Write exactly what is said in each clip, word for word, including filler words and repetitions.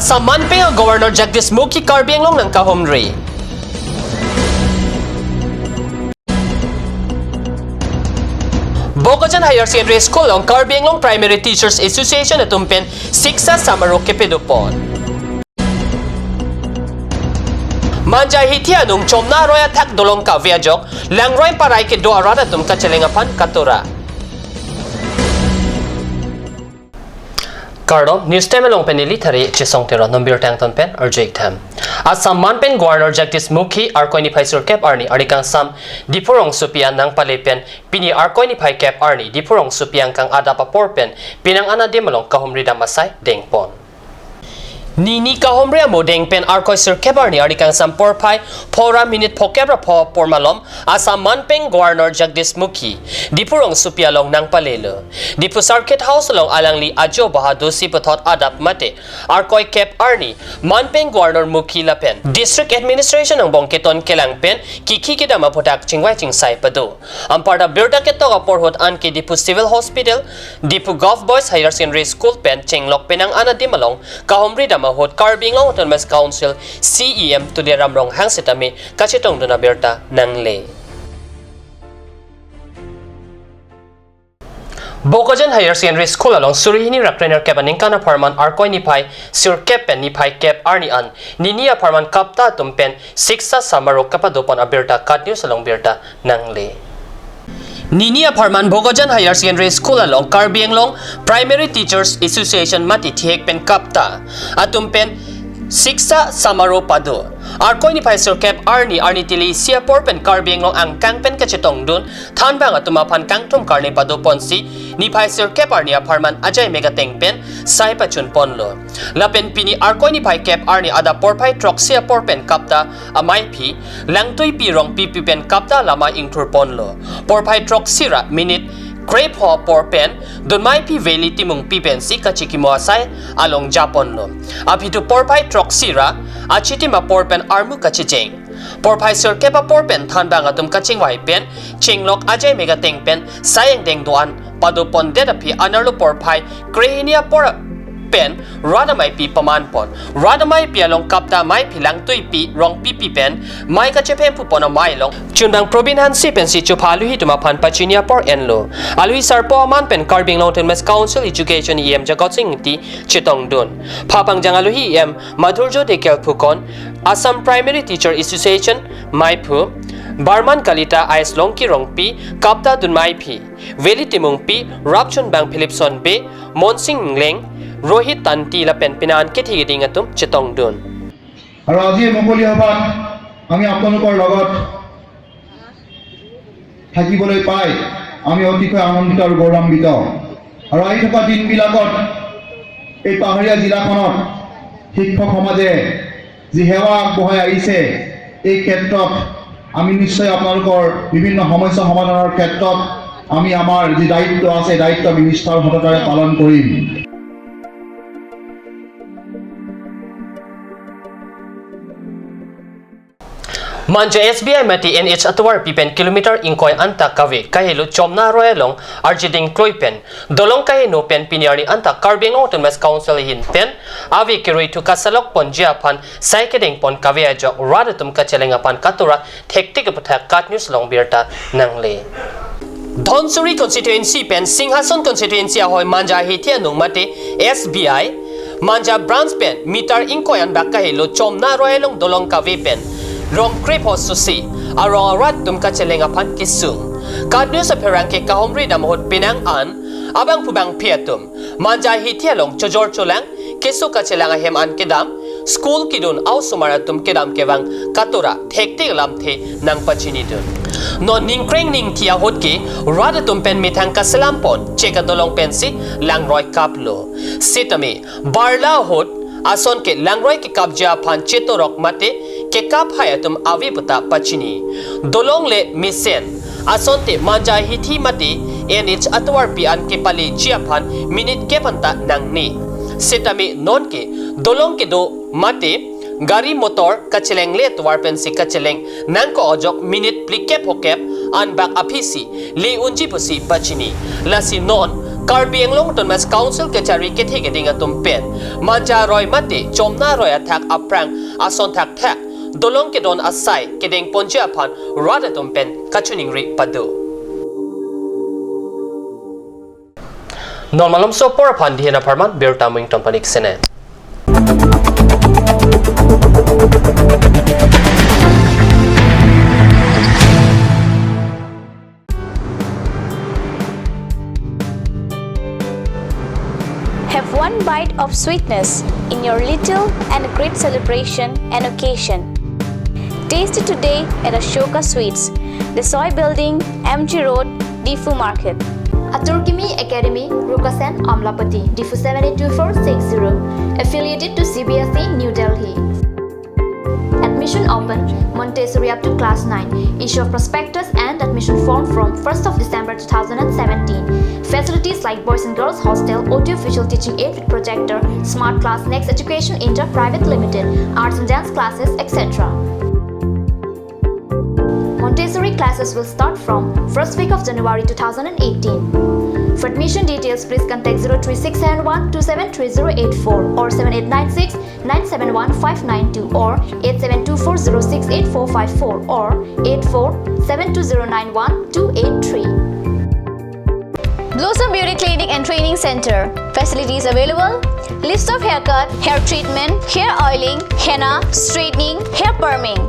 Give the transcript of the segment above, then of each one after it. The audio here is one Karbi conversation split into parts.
Assam manpeng Governor Jagdish Mukhi Karbi Anglong nangkahumri. Bokajan Higher Secondary School along Karbi Anglong Primary Teachers Association atum pen Shiksha Samaroh kepadopon. Manja Hithi anung Chomna Aroi athak dolong kave ajok Langroi Parai kedo arat atum kacheleng aphan katura. Kardom, news time along pen neli Thari Chesong Teron, non birta angton pen arju-ik tha. Assam manpeng Governor Jagdish Mukhi Arkoi niphai sirkep arni arni kangsam Diphu rongsopi an nangpale pen pini Arkoi niphai kep arni Diphu rongsopi angkang adap apor pen penang an adim along kahumri dam asai dengpon. Nini kahumri amo deng pen Arkoi sirkep arni arni kangsam porphai phongo ra minute phongokep ra pho apor malom Assam manpeng Governor Jagdish Mukhi Diphu rongsopi along nangpalelo. Diphu Circuit House along alangli ajo baha dosi puthot adap mate Arkoi kep arni manpeng Governor Mukhi lapen District Administration angbong keton kelang pen kikhi kedam aphuthak chingvai chingsai pado. Anparta birta ketok apor ahut anke Diphu Civil Hospital, Diphu Govt Boys Higher Secondary School pen chenglok penang an adim along kahumri dam ahut Karbi Anglong Autonomous Council C E M Tuliram Ronghang sitame kachetongdun abirta nangle. Bokajan Higher Secondary School along suri hini ra krenerkep aningkan apharman Arkoi niphai sirkep pen niphai kep arni an nini apharman kapta atum pen Shiksha Samaroh kepadopon abirta KAT News along birta nangle. Nini apharman Bokajan Higher Secondary School along Karbi Anglong Primary Teachers Association mate thihek pen kapta atum pen Shiksha Samaroh pado. Arkoi niphai sirkep arni arni tili isi apor pen Karbi Anglong angkang pen kachetongdun thanbang atum aphan kangthum karne padoponsi niphai sirkep arni apharman ajai mega teng pen sai pachunponlo. Lapen pini Arkoi niphai kep arni adap porphai throksi apor pen kapta amaiphi Langtuipi Rongpipi pen kapta lama ingthurponlo. Porphai throksi ra minute krepho apor pen dunmaiphi Veli Timungpi pensi kachikimo asai along japonlo. Aphi thu porphai throksi ra achitim apor pen armu kachijeng. Porphai sirkep apor pen thanbang atum kachingvai pen chenglok ajai mega teng pen sai angdeng do-an padopondet aphi anerlo porphai krehini apor pen rat amaipi pamanpon. Rat amaipi along kapta amaiphi Langtuipi Rongpipi pen mai kachephempupon amei along chunbang Probin Hanse pensi chopha aluhi atum aphan pachini apor enlo. Aluhi sarpo aman pen Karbi Anglong Autonomous Council Education E M Jagat Sing Ingti chetongdun. Phapangjang aluhi E M Madhurjyoti Kelphu kon, Assam Primary Teacher Association maiphu Barman Kalita, I S Longki Rongpi, kapta dunmaiphi Veli Timungpi, rapchunbang Philipson Bey, Monsing Ingleng, Rohit Tanti lapen penang an kethe keding atum chetongdun. আৰু আজি এই মুকলি সভাত আমি আপোনালোকৰ লগত থাকিবলৈ পাই আমি অতিকৈ আনন্দিত আৰু গৌৰৱান্বিত। আৰু আহি থকা দিনবিলাকত এই পাহাৰীয়া জিলাখনত শিক্ষক সমাজে যি সেৱা আগবঢ়াই আহিছে, এই ক্ষেত্ৰত আমি নিশ্চয় আপোনালোকৰ বিভিন্ন সমস্যা সমাধানৰ ক্ষেত্ৰত আমি আমাৰ যি দায়িত্ব আছে, দায়িত্ব আমি নিষ্ঠাৰ সততাৰে পালন কৰিম। Manja S B I mate N H atovarpi pen kilometer ingkoi anta kave kahelo Chomna Aroi along arje dingkloi pen dolong kaheno pen pini arni anta Karbi Anglong Autonomous Council ahin pen ave kerui thu kasalok ponji aphan sai kedengpon kave ajok rat atum kacheleng aphan katura thektik aphuthak KAT News along birta nangle. Dhansiri constituency pen Singhason constituency ahoi Manja Hithi anung mate S B I Manja branch pen meter ingkoi an bak kahelo Chomna Aroi along dolong kave pen rong krepho susi arong arat atum kacheleng aphan kesung. KAT News apherangke kahumri dam ahut penang an abangphu bangphi atum Manja Hithi along chojor cholang, keso kachelang ahem an kedam, school kedun a-osomar atum kedam kevang katura thektik alamthe nangpachinidun. Non ningkreng ningthi ahut ke rat atum pen methang kaselampon cheka dolong pensi langroi kaplo. Sitame barla ahut ason ke langroi kekapji aphan chetorok mate kekap hai atum ave puta pachini. Dolong le mesen asonte Manja Hithi mate N H atovarpi an kepaleji aphan minute kep anta nangne. Sitame nonke dolong kedo mate gari motor kachelengle atovar pensi kacheleng nangkok ajok minute phlikep phokep an bak aphisi le unji pusi pachini. Lasi non Karbi Anglong Autonomous Council kachari kethe keding atum pen manja roi mate chomna roi athak aphrang ason thakthak dolong kedon asai kedeng ponji aphan rat atum pen kachiningri pado. Non malomso apor aphan dihen apharman birta mo ington panik sene. Have one bite of sweetness in your little and great celebration and occasion. Taste it today at Ashoka Sweets, Desoi Building, M G Road, Diphu Market. Atur Kimi Academy, Rukasen, Amlapatti, Diphu seven eight two four six zero. Affiliated to C B S E, New Delhi. Admission open, Montessori up to class nine. Issue of prospectus and admission form from first of December two thousand and seventeen. Facilities like boys and girls hostel, audio visual teaching aid with projector, smart class, Next Education India Private Limited, arts and dance classes, et cetera. Montessori classes will start from first week of January two thousand and eighteen. For admission details, please contact zero three six seven one two seven three zero eight four or seven eight nine six nine seven one five nine two or eight seven two four zero six eight four five four or eight four seven two zero nine one two eight three. Blossom Beauty Clinic and Training Center. Facilities available: list of haircut, hair treatment, hair oiling, henna, straightening, hair perming,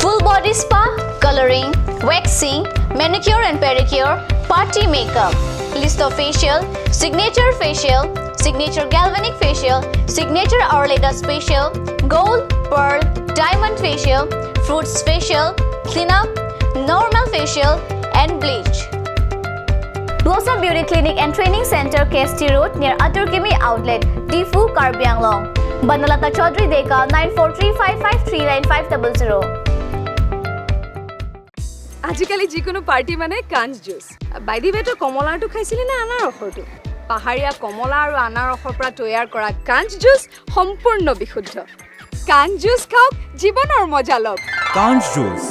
full body spa, coloring, waxing, manicure and pedicure, party makeup, list of facial, signature facial, signature galvanic facial, signature Arleda facial, gold, pearl, diamond facial, fruits facial, cleanup, normal facial, and bleach. Blossom Beauty Clinic and Training Center, K S T Road, near Atur Kimi Outlet, Diphu, Karbi Anglong. Banalata Chaudhary Deka, nine four three five five three nine five double zero. আজিকালি যিকোনো পাৰ্টি মানে কাঞ্চ juice. By the ৱে, তই কমলাৰটো খাইছিলি নে আনাৰসৰটো? পাহাৰীয়া কমলা আৰু আনাৰসৰ পৰা তৈয়াৰ কৰা কাঞ্চ জুচ সম্পূৰ্ণ বিশুদ্ধ। কাঞ্চ জুচ খাওক, জীৱনৰ মজা লওক। Kanch Juice.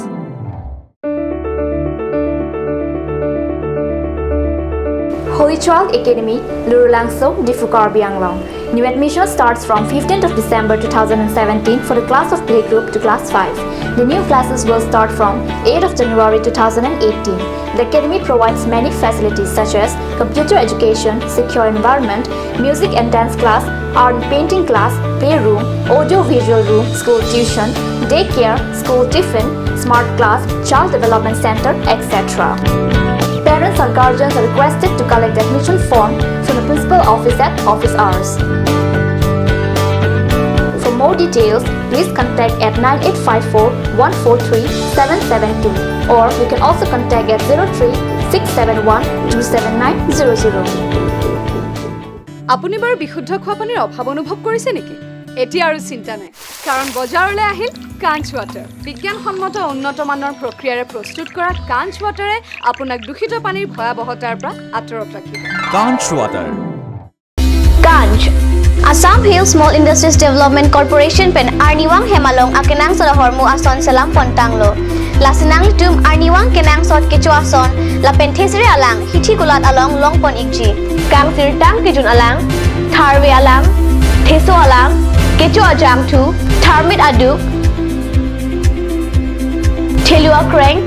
Holy Child Academy, Lurulangso, Diphu, Karbi Anglong. New admission starts from fifteenth of December two thousand and seventeen for the class of playgroup to class five. The new classes will start from eighth of January two thousand and eighteen. The academy provides many facilities such as computer education, secure environment, music and dance class, art and painting class, playroom, audio visual room, school tuition, daycare, school tiffin, smart class, child development center, et cetera. Parents or guardians are requested to collect admission form from the principal office at office hours. For more details, please contact at nine eight five four one four three seven seven two, or you can also contact at zero three six seven one two seven nine zero zero. আপুনি বাৰু বিশুদ্ধ খোৱা পানীৰ অভাৱ অনুভৱ কৰিছে নেকি? এতিয়া আৰু চিন্তা নাই, কাৰণ বজাৰলৈ আহিল কাঞ্চ ৱাটাৰ। বিজ্ঞানসন্মত উন্নত মানৰ প্ৰক্ৰিয়াৰে প্ৰস্তুত কৰা কাঞ্চ ৱাটাৰে আপোনাক দূষিত পানীৰ ভয়াৱহতাৰ পৰা আঁতৰত ৰাখিব। Kanch Water. Kanch, Assam Hill Small Industries Development Corporation pen Arnivang hem along akenangsot ahormu ason selam pontanglo. Lasi nanglitum arnivang kenangsot kecho ason lapen thesere alang hithi kulat along longpon ikji. Kangsirtang kejun alang, tharve alang, theso alang, kecho ajangthu, tharmit aduk, thelu akreng,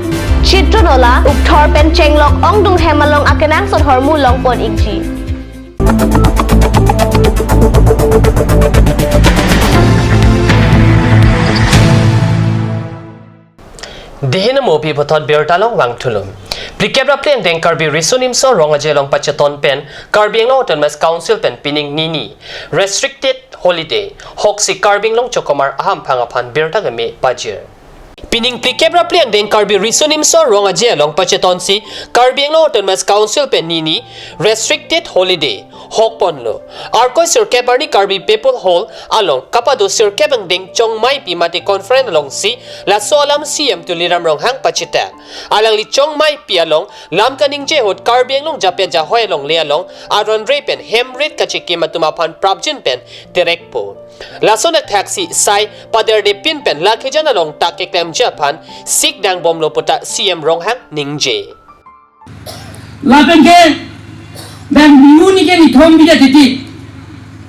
chitro nola, ukthor pen chenglok ongdung hem along akenangsot ahormu longpon ikji. Dihen mo pi puthot birta along vangthulo. Phlikep ra phli angdeng Karbi Riso Nimso Rong Aje along pacheton pen Karbi Anglong Autonomous Council pen pining nini restricted holiday hoksi Karbi Anglong chokomar ahamphang aphan birta keme pajir. Pining phlikep ra phli angdeng Karbi Riso Nimso Rong Aje along pachetonsi Karbi Anglong Autonomous Council pen nini restricted holiday hokponlo. Arkoi sirkep arni Karbi People Hall along kapado sirkep angdeng chongmaipi mate conference alongsi laso alam C M Tuliram Ronghang pachethang. Alangli chongmaipi along lam kaningje ahut Karbi Anglong jape jahoi alongle along aron re pen hem rit kachikim atum aphan prapjin pen terekpo. Lason akthaksi sai paderde pin pen lakhijan along ta keklemji aphan sik dangbomlo puta C M Ronghang ningje. Lapen ke Bang Bihu nike nithom bida titi.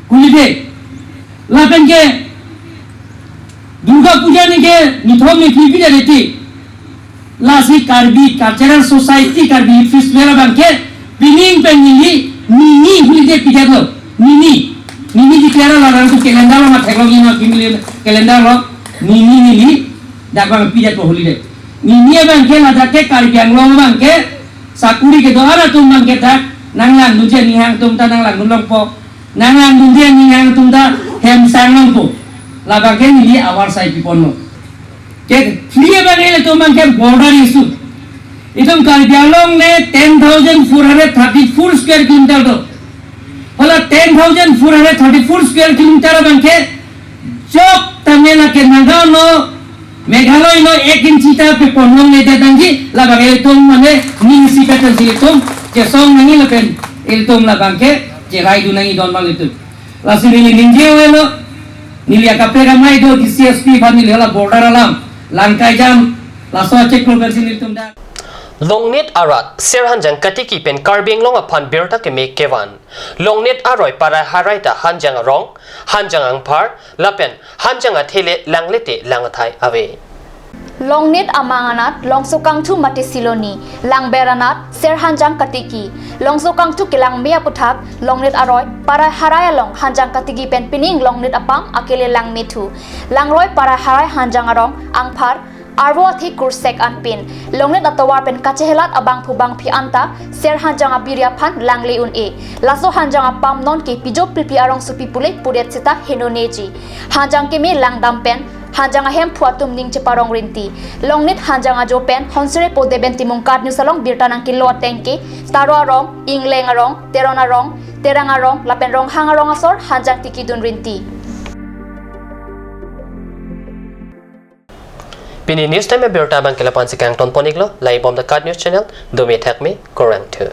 Kulide. Lapen ke Durga Puja nike nithom niki bida titi. Lasi Karbi Cultural Society Karbi Youth Festival abang ke pining pen neli nini holiday pidetlo. Nini. Nini declare lo, ladak tu calendar lo, mathek lo, nini family calendar lo. Nini neli dak abang pidetlo holiday. Nini abang ke ladak ke Karbi Anglong abang ke sakuri kedo-an atum abang ke dak nanglangdunji aning hang atum ta nanglangdun longpo. Nanglangdunji aning hang atum ta hem sang longpo. Labang ke neli awar sai piponlo. Ke free abang ilitum abang ke border issue. Itum Karbi Anglong le ten thousand four hundred thirty-four square kilometer do. Hala ten thousand four hundred thirty-four square kilometer abang ke jok tame lake Nagaon lo, Meghalaya lo ek inchi ta pepon longledet nangji, labang ilitum mane ningsi peten si ilitum kesong nangji lapen ilitum labang ke cheraidun nangji don abang ilitum. Lasi neli ningje avelo, neli akaprek amei do D C S P aphan, neli hala border alam, Langkaijam, laso achiklo pensi nelitum dak. Longnit arat Ser Hanjang Katiki pen Karbi Anglong aphan birta keme kevan. Longnit aroi parai harai ta Hanjang arong, Hanjang angphar, lapen Hanjang athe le langle te lang athai ave. Longnit amang anat Longso Kangthu mate Siloni, langber anat Ser Hanjang Katiki. Longso Kangthu kelang me aputhak Longnit aroi parai harai along Hanjang Katiki pen pining Longnit apam akele lang me thu. Langroi parai harai Hanjang arong angphar arvo athe kursek anpin Longnit atovar pen kachehelat abangphu bangphi anta Ser Hanjang abiri aphan langle un-e. Laso Hanjang apam non ke pijo pipi arongsopi pule pudet seta heno neji. Hanjang keme langdam pen Hanjang ahemphu atum ning cheparong rinti. Longnit Hanjang ajo pen Honsere Podeben Timung KAT News along birta nangkelo ateng ke Taro arong, Ingleng arong, Teron arong, Terang arong, lapen Ronghang arong asor Hanjang tikidun rinti. Pini news time abirta abang ke lapu-an si kangton pon iklo, lahei bom the KAT News channel, dome thakme, kurvangthu.